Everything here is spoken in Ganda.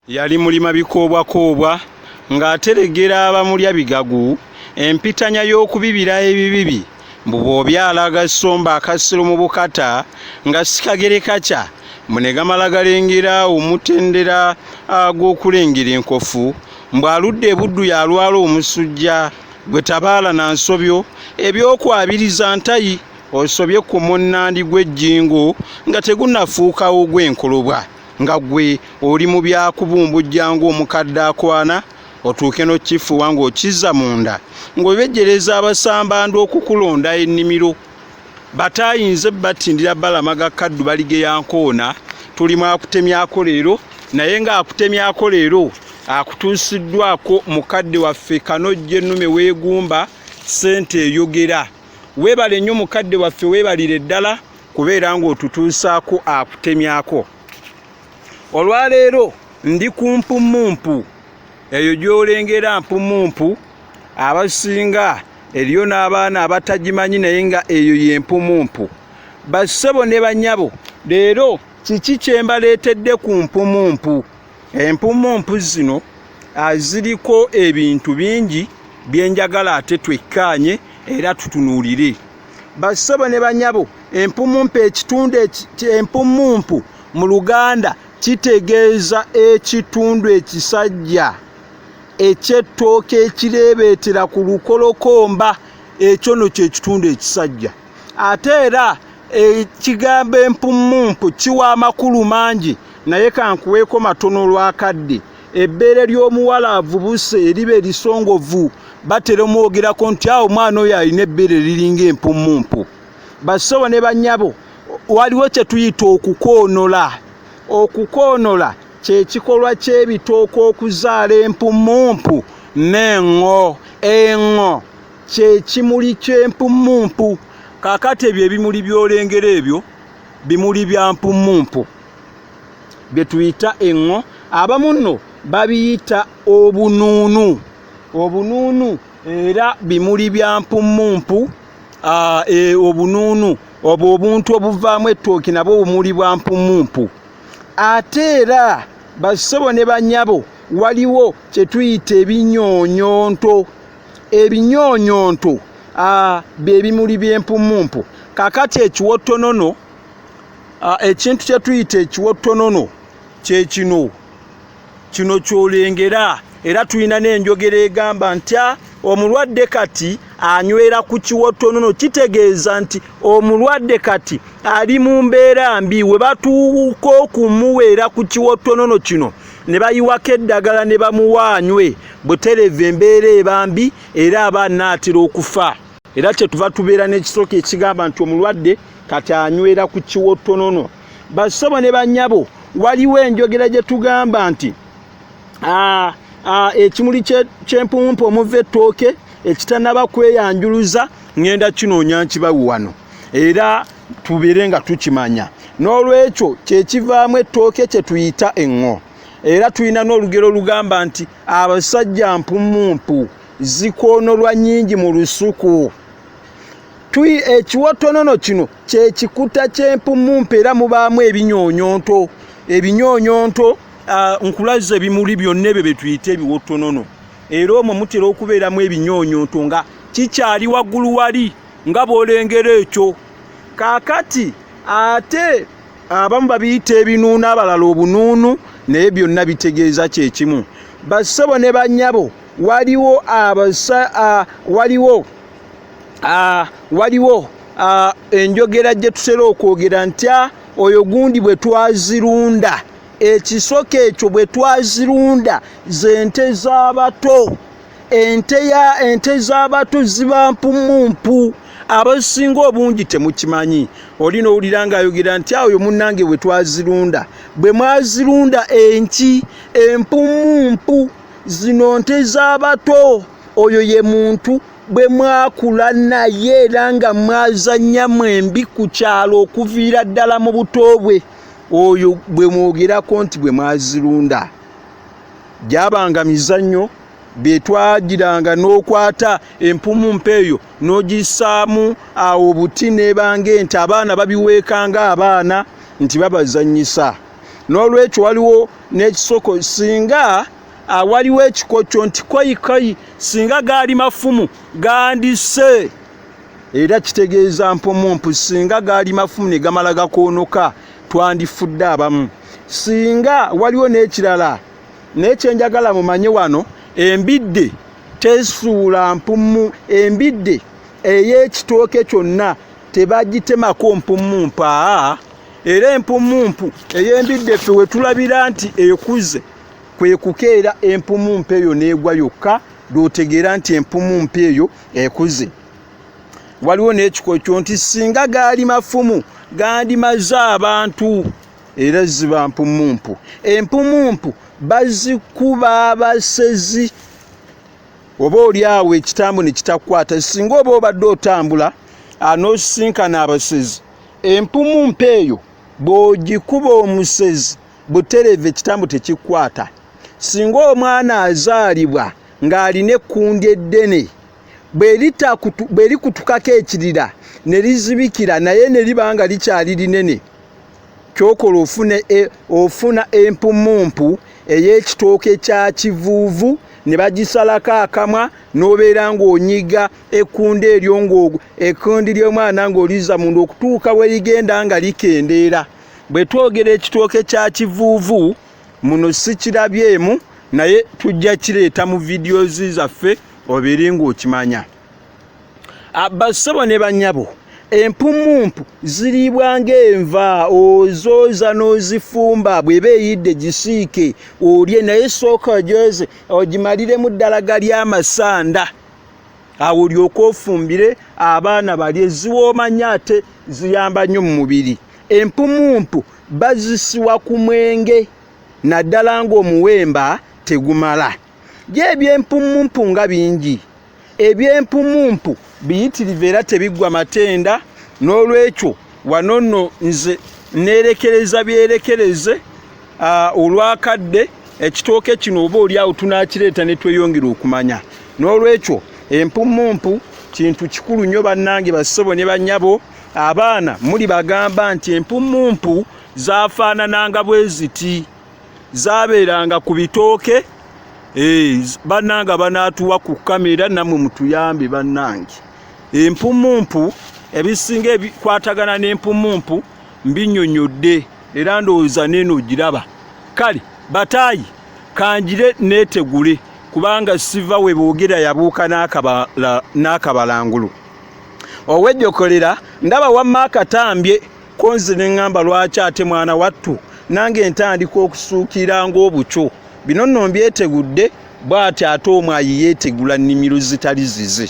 Yali mulima bikoobwakoobwa ng'ateregera abamulya bigagu empitanya y'okubibira ebibibi mbu bw'obyala agasomba akasero mu bukata nga si kagere kakya mbu ne gamala galengera omutendera gw'okulengera enkofu mbu aludde e Buddu y'alwala omusujja gwe tabaala na nsobyo eby'okwabiriza ntayi osobye ku munnandi gw'ejjingo nga tegunnafuuka ogw'enkolobwa. Nga ggwe oli mu bya kubumbujja ng'omukadde akwana, otuuke n'okifuuwa ng'okizza munda, ng'obejjereza abasambandu okukulonda ennimiro. Bataayinze batindira balamaga kaddu baligeya nkoona, tuli mu akutemyako leero, naye ng'akutemyako leero akutuusiddwako mukadde waffe Kanojja ennume weegumba ssente eyogera. Weebale nnyo mukadde waffe weebalire ddala kubeera ng'otutuusaako akutemyako. Olwaleero ndi ku mpummumpu eyo gy'olengera mpummumpu abasinga eriyo n'abaana abatagimanyi naye nga eyo ye mpumumpu. Bassebo ne bannyabo leero kiki kye mbaleetedde ku mpumumpu? Empummumpu zino ziriko ebintu bingi bye njagala ate twekkaanye era tutunuulire. Bassebo ne banyabo, empummumpu ekitundu empummumpu mu Luganda kitegeeza ekitundu ekisajja eky'ettooke ekireebeetera ku lukolokomba, ekyo nno kye kitundu ekisajja. Ate era ekigambo empummumpu kiwa amakulu mangi naye kankuweeko matono olw'akadde. Ebbeere ly'omuwala avubuse eriba erisongovu batera omwogerako nti awo omwana oyo alina ebbeere liringa empummumpu. Bassebo ne bannyabo, waliwo kye tuyita okukoonola. Okukoonola kye kikolwa ky'ebitooke okuzaala empummumpu n'eŋŋo. Eŋŋo kye kimuli ky'empummumpu. Kaakati ebyo ebimuli by'olengera ebyo bimuli bya mpummumpu bye tuyita eŋŋo. Abamu nno babiyita obunuunu. Obunuunu era bimuli bya mpummumpu. Obunuunu obwo obuntu obuvaamu ettooke nabwo bumuli bwa mpummumpu. Ate era bassebo ne bannyabo waliwo kye tuyita ebinyoonyonto. Ebinyoonyonto bye bimuli by'empummumpu. Kaakati ekiwottonono, ekintu kye tuyita ekiwottonono kye kino, kino ky'olengera. Era tulina n'enjogera egamba nti omulwadde kati anywera ku kiwottonono, kitegeeza nti omulwadde kati ali mu mbeera mbi, we batuuka okumuweera ku kiwottonono kino ne bayiwako eddagala ne bamuwa anywe, butereevu embeera eba mbi era aba anaatera okufa. Era kye tuva tubeera n'ekisooka ekigamba nti omulwadde kati anywera ku kiwottonono. Bassebo ne bannyabo, waliwo enjogera gye tugamba nti ekimuli ky'empummumpu omuva ettooke ekitannaba kweyanjuluza ŋŋenda kinoonya nkibawe wano era tubeere nga tukimanya. N'olwekyo kye kivaamu ettooke kye tuyita eŋŋo. Era tulina n'olugero olugamba nti abasajja mpummumpu zikoonolwa nnyingi mu lusuku. Ekiwotonono kino kye kikuta ky'empummumpu era mubaamu ebinyoonyonto. Ebinyoonyonto, nkulaze ebimuli byonna ebyo bye tuyita ebiwotonono. Era omwo mutera okubeeramu ebinyoonyonto nga kikyali waggulu wali nga bw'olengera ekyo. Kaakati ate abamu babiyita ebinuunu abalala obunuunu naye byonna bitegeeza kye kimu. Bassebo ne bannyabo, waliwo abasa, waliwo waliwo enjogera gye tutera okwogera nti oyo gundi bwe twazirunda, ekisoko ekyo bwe twazirunda z'ente z'abato. Ente z'abato ziba mpummumpu. Abasinga obungi temukimanyi. Oli n'owulira ng'ayogera nti oyo munnange bwe twazirunda, bwe mwazirunda enki empummumpu zino nte z'abato. Oyo ye muntu bwe mwakula naye era nga mwazannya mwembi ku kyalo okuviira ddala mu buto bwe. Oyo bwe mwogerako nti bwe mwazirunda. Gyabanga mizannyo bye twagiranga n'okwata empumumpu eyo n'ogissaamu awo obuti n'ebanga ente, abaana babiweekanga abaana nti babazannyisa. N'olwekyo waliwo n'ekisoko singa waliwo ekikokyo nti koyikoyi singa gaali mafumu gandise, era kitegeeza mpumumpu. Singa gaali mafumu ne gamala gakoonoka twandifudde abamu. Singa waliwo n'ekirala, naye kyenjagala mumanye wano, embidde tesuula mpumu. Embidde ey'ekitooke kyonna tebagitemako mpumumpu. Aa, era empumumpu ey'embidde ffe we tulabira nti ekuze kwe kukeera empumumpu eyo n'egwa yokka, lw'otegeera nti empumumpu eyo ekuze. Waliwo n'ekikokyo nti singa gaali mafumu gandimaze abantu, era ziba mpumumpu. Empumumpu bazikuba abasezi, oba oli awo ekitambo ne kitakukwata. Singa oba obadde otambula n'osisinkana abasezi, empumumpu eyo bw'ogikuba omusezi butereevu ekitambo tekikwata. Singa omwana azaalibwa ng'alina ekkundi eddene, bwe likutukako ekirira ne lizibikira naye ne liba nga likyali linene, kyokola ofuna empumumpu ey'ekitooke kya kivuuvu ne bagisalako akamwa, n'obeera ng'onyiga ekkundi eryo, ekkundi ly'omwana ng'oliza munda okutuuka we ligenda nga likendeera. Bwe twogera ekitooke kya kivuuvu muno sikirabyemu, naye tujja kireeta mu videos zaffe obeere ng'okimanya. Bassebo ne bannyabo, empumumpu ziriibwa ng'enva, ozooza n'ozifumba, bw'eba eyidde gisiike olye, naye sooka ogyoze ogimaliremu ddala gali amasanda, awo olyoke ofumbire abaana balye. Ziwooma nnyo ate ziyamba nnyo mu mubiri. Empumumpu bazisiwa ku mwenge, naddala ng'omuwemba tegumala. Gye ebyempumumpu nga bingi, ebyempumumpu biyitirivu era tebiggwa matenda. N'olwekyo wano nno nze neerekereza byerekereze olwakadde ekitooke kino oba oli awo tunaakireeta ne tweyongera okumanya. N'olwekyo empumumpu kintu kikulu nnyo bannange, bassebo ne bannyabo. Abaana muli bagamba nti empumumpu zaafaanananga bwe ziti, zaabeeranga ku bitooke. Bannange banaatuwa ku kamera, nammwe mutuyambe bannange. Empumumpu ebisinga ebikwatagana n'empumumpu mbinnyonnyodde, era ndowooza neeno ogiraba. Kale bataayi kanjire neetegule, kubanga siva we boogera yabuuka n'akabalangulu. Owejjokolera ndaba wamma akatambye ko nze ne ŋŋamba lwaki ate mwana wattu nange ntandika okusuukira ng'obukyo. Bino nno mbyetegudde bw'ati, ate omwayi yeetegula nnimiro zitali zize.